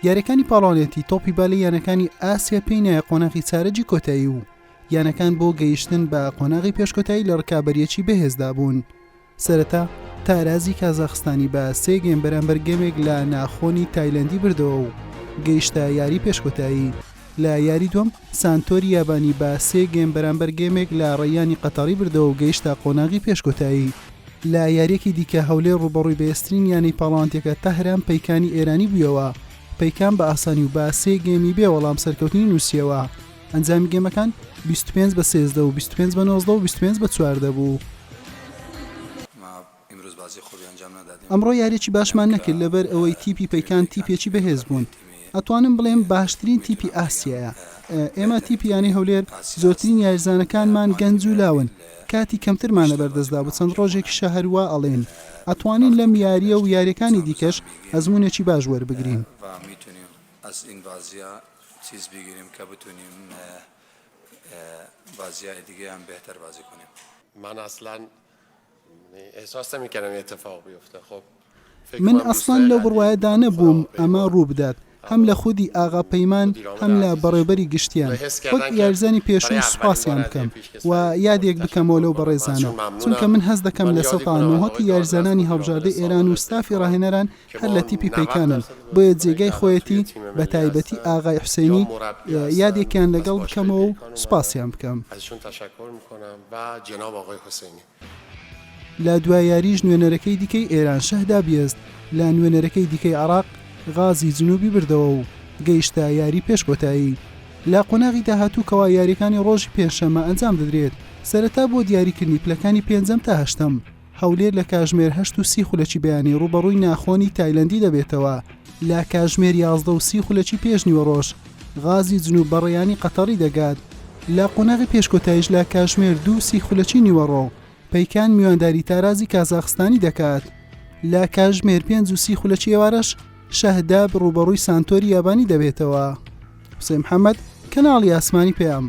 یاریەکانی پاڵەوانێتی تۆپی بالەی یانەکانی ئاسیا پێی نایە قۆناغی چارەگی کۆتایی و یانەکان بۆ گەیشتن بە قۆناغی پێشکۆتایی لە ڕکابەریەکی بەهێزدا بوون. سەرەتا تارازی کازاخستانی بە سێ گێم بەرامبەر گێمێک لە ناخۆنی تایلەندی بردەوە و گەیشتە یاری پێشکۆتایی. لە یاری دووەم سانتۆری یابانی بە سێ گێم بەرامبەر گێمێک لە ڕەیانی قەتەڕی بردەوە و گەیشتە قۆناغی پێشکۆتایی. لە یارییەکی دیکە هەولێر ڕووبەڕووی بەهێزترین یانەی پاڵەوانتیەکە تەهران پەیکانی ئێرانی بوویەوە، پەیکان بە ئاسانی و بە سێ گێمی بێ وەڵام سەرکەوتنی نووسیەوە. ئەنجامی گێمەکان 25 بە 13 و 25 بە 19 و 25 بە 14 بوو. ئەمڕۆ یاریەکی باشمان نەکرد لەبەر ئەوەی تیپی پەیکان تیپێکی بەهێز بوون ئەتوانم بڵێم باشترین تیپی ئاسیایە ئێمە تیپی یانەی هەولێر زۆرترین یاریزانەکانمان گەنج و لاون کاتی کەمترمان لەبەردەستدا بوو چەند ڕۆژێکیشە هەروا ئەڵێین ئەتوانین لەم یاریە و یاریەکانی دیکەش ئەزموونێکی باش وەربگرین. من ئەسڵەن لەو بڕوایەدا نەبووم ئەمە ڕووبدات، هەم لە خودی ئاغا پەیمان هەم لە بەڕێوبەری گشتیان، وەک یاریزانی پێشوو سوپاسیان بکەم و یادێک بکەمەوە لەو بەڕێزانە، چونکە من هەست دەکەم 90% ی یاریزانانی هەڵبژاردەی ئێران و ستافی ڕاهێنەران هەر لە تیپی پەیکانن، بۆیە جێگای خۆیەتی بەتایبەتی ئاغای حوسێنی یادێکیان لەگەڵ بکەمەوە و سوپاسیان بکەم. لە دوا یاریش نوێنەرەکەی دیکەی ئێران شەهداب یەزد لە نوێنەرەکەی دیکەی عێراق غازی جنوبی بردەوە و گەیشتە یاری پێش کۆتایی. لە قۆناغی داهاتوو کەوا یاریەکانی ڕۆژی پێنجشەممە ئەنجام دەدرێت سەرەتا بۆ دیاریکردنی پلەکانی پێنجەم تا هەشتەم هەولێر لە کاژمێر 8:30 خولەکی بەیانی ڕووبەڕووی ناخۆنی تایلەندی دەبێتەوە لە کاژمێر 11:30 خولەکی پێش نیوەڕۆش غازی جنوب بە ڕەیانی قەتەڕی دەگات. لە قۆناغی پێش کۆتاییش لە کاژمێر 2:30 خولەکی نیوەڕۆ پەیکان میوانداری تارازی کازاخستانی دەکات. لە کاژمێر 5:30 خولەکی ئێوارەش شەهداب ڕووبەڕووی سانتۆری یابانی دەبێتەوە. حوسێن محەمەد، کەناڵی ئاسمانی پەیام.